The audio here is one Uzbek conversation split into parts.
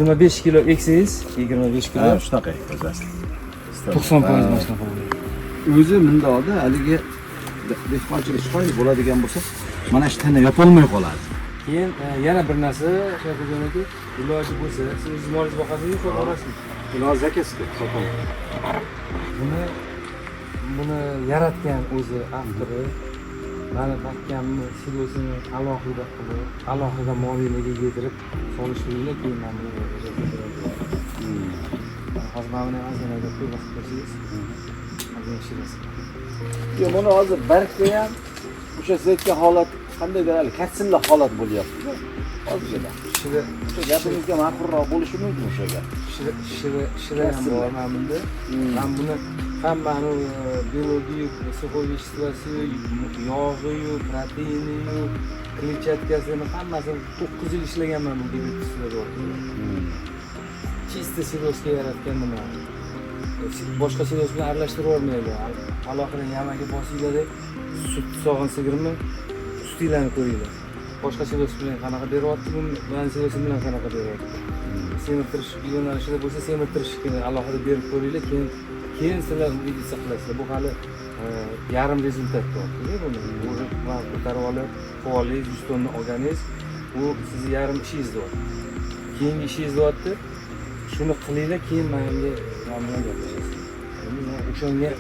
25 kilo eksangiz, 25 kilo. Ha, shunaqa o'zi asli. 90% mana shunaqa bo'ladi. O'zi bundoqda haligi dehqonchilik chiroyli bo'ladigan bo'lsa, mana shu tana yopolmay qoladi. Keyin yana bir narsa, Shavkatjon aka, iloji bo'lsa, siz o'zingiz molingizni boqasizmi, sotib olasizmi? Iloji zakazga sotaman. Buni yaratgan o'zi avtori mani bakkamni silosini alohida qilib, alohida moliylarga yedirib solishligini, keyin mana buni. Hozir mana buni ham ozgina agar ko'p vaqt ko'rsangiz, ozgina shirasi. Yo'q, buni hozir bargda ham o'sha siz aytgan holat, qandaydir hali katsilla holat bo'lyapti ozgina. Shira. O'sha gapingizga ma'qulroq bo'lishi mumkin o'sha gap. Shira, shira, shira ham bor mana bunda. Man buni hammani белок iyu, сухой вещество siyu, yog'iyu, proteiniyu, kletchatkasini, hammasini 9 yil ishlaganman bu gibrid. Чисто silosga yaratgan nima. Boshqa silos bilan aralashtirib yubormanglar. Alohida yamaga bosinglarda, sut sog'in sigirmi, sutinglarni ko'ringlar. Boshqa silos bilan qanaqa beryapti, bu mani silosim bilan qanaqa beryapti. Semirtirish yo'nalishida bo'lsa, semirtirishni alohida berib ko'ringlar, keyin sizlar убедиться qilasizlar. Bu hali yarim результат deyaptida buni. Уже man ko'tarib olib, qo'lingiz 100 tonna olganingiz, bu sizni yarim ishingiz deyapti. Keyingi ishingiz deyapti. Shuni qilinglar, keyin manga, man bilan gaplashasiz. Endi man o'shanga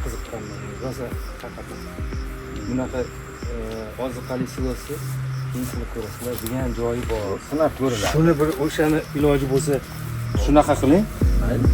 qiziqqanman. Rosa haqiqatdan. Bunaqa oziqali silosi keyin sizlar ko'rasizlar degan joyi bor. Sinab ko'riladi. Shuni bir o'shani iloji bo'lsa shunaqa qiling. Mayli.